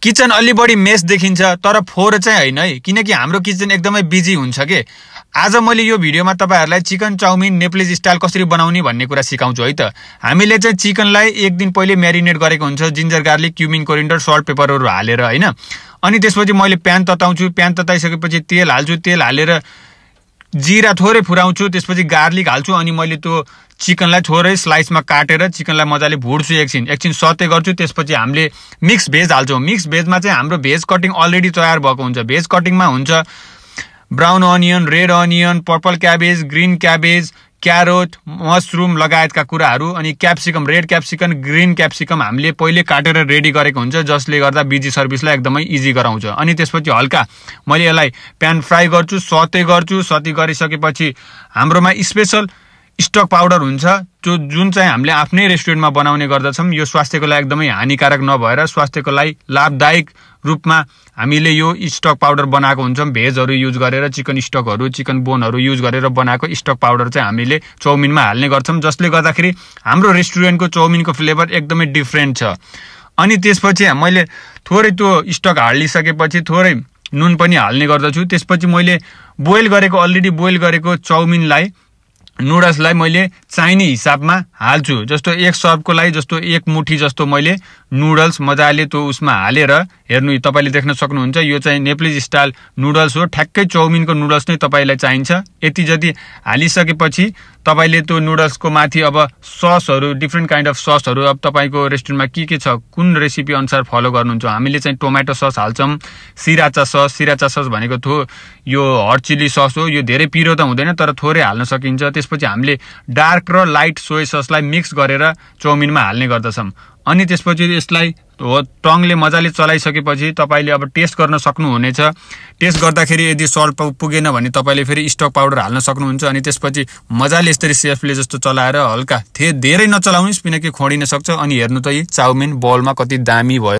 Kitchen अलि बढी mess देखिन्छ तर फोहोर चाहिँ हैन है, किनकि हाम्रो किचन एकदमै बिजी हुन्छ के। आज मैले यो भिडियोमा तपाईहरुलाई चिकन चाउमिन नेप्लिज स्टाइल कसरी बनाउने भन्ने कुरा सिकाउँछु है त। हामीले चाहिँ चिकनलाई एक दिन पहिले म्यारिनेट गरेको हुन्छ, ginger garlic cumin coriander salt पेपरहरु हालेर हैन। अनि त्यसपछि मैले प्यान तताउँछु, प्यान तताइसकेपछि तेल हाल्छु, तेल हालेर जीरा थोरै फुराउँछु, त्यसपछि गार्लिक हाल्छु अनि मैले त्यो चिकनलाई थोरै स्लाइसमा काटेर चिकनलाई मजाले भुट्छु, एकछिन सते गर्छु। त्यसपछि हामीले मिक्स भेज हाल्छौं। मिक्स भेजमा चाहिँ हाम्रो भेज कटिङ अलरेडी तयार भएको हुन्छ। भेज कटिङमा हुन्छ brown onion, red onion, purple cabbage, green cabbage, carrot, mushroom लगायतका कुराहरू अनि capsicum, red capsicum, green capsicum हामीले पहिले काटेर रेडी गरेको हुन्छ, जसले गर्दा बिजी सर्भिसलाई एकदमै इजी गराउँछ। अनि त्यसपछि हल्का मैले यसलाई प्यान फ्राई गर्छु, सते गर्छु। सते गरिसकेपछि हाम्रोमा स्पेशल स्टक पाउडर हुन्छ जुन चाहिँ हामीले आफ्नै रेस्टुरेन्टमा बनाउने गर्दछौं। यो स्वास्थ्यको लागि एकदमै हानिकारक नभएर स्वास्थ्यको लागि लाभदायक रूपमा हामीले यो स्टक पाउडर बनाएको हुन्छौं। भेजहरु युज गरेर चिकन स्टकहरु, चिकन बोनहरु युज गरेर बनाएको स्टक पाउडर चाहिँ हामीले चाउमिनमा हाल्ने गर्छौं, जसले गर्दाखेरि हाम्रो रेस्टुरेन्टको चाउमिनको फ्लेभर एकदमै डिफरेन्ट छ। अनि त्यसपछि मैले थोरै त्यो स्टक हालिसकेपछि थोरै नुन पनि हाल्ने गर्दछु। त्यसपछि मैले अलरेडी बोइल गरेको चाउमिनलाई, नुडल्सलाई मैले चाहिने हिसाबमा हाल्छु। जस्तो एक सर्भको लागि जस्तो एक मुठी जस्तो मैले नुडल्स मजाले त्यो उसमा हालेर, हेर्नु तपाईले देख्न सक्नुहुन्छ यो चाहिँ नेप्लिज स्टाइल नुडल्स हो। ठ्याक्कै चाउमिनको नुडल्स नै तपाईलाई चाहिन्छ। यति जति हालिसकेपछि तपाईले त्यो नुडल्सको माथि अब ससहरु, डिफरेन्ट काइन्ड अफ ससहरु अब तपाईको रेस्टुरेन्टमा के छ, कुन रेसिपी अनुसार फलो गर्नुहुन्छ। हामीले चाहिँ टोमेटो सस हाल्छौं, सिराचा सस भनेको यो हट चिली सस हो। यो धेरै पिरो त हुँदैन तर थोरै हाल्न सकिन्छ। त्यसपछि हामीले डार्क र लाइट सोया ससलाई मिक्स गरेर चाउमिनमा हाल्ने गर्दछौं। अनि त्यसपछि यसलाई टङले मजाले चलाइसकेपछि तपाईले अब टेस्ट गर्न सक्नुहुनेछ। टेस्ट गर्दाखेरि यदि सल्ट पुगेन भने तपाईले फेरि स्टक पाउडर हाल्न सक्नुहुन्छ। अनि त्यसपछि मजाले यसरी सेफले जस्तो चलाएर हल्का धेरै नचलाउनुस् किनकि खोडिन सक्छ। अनि हेर्नु त यी चाउमिन बलमा कति दामी भयो।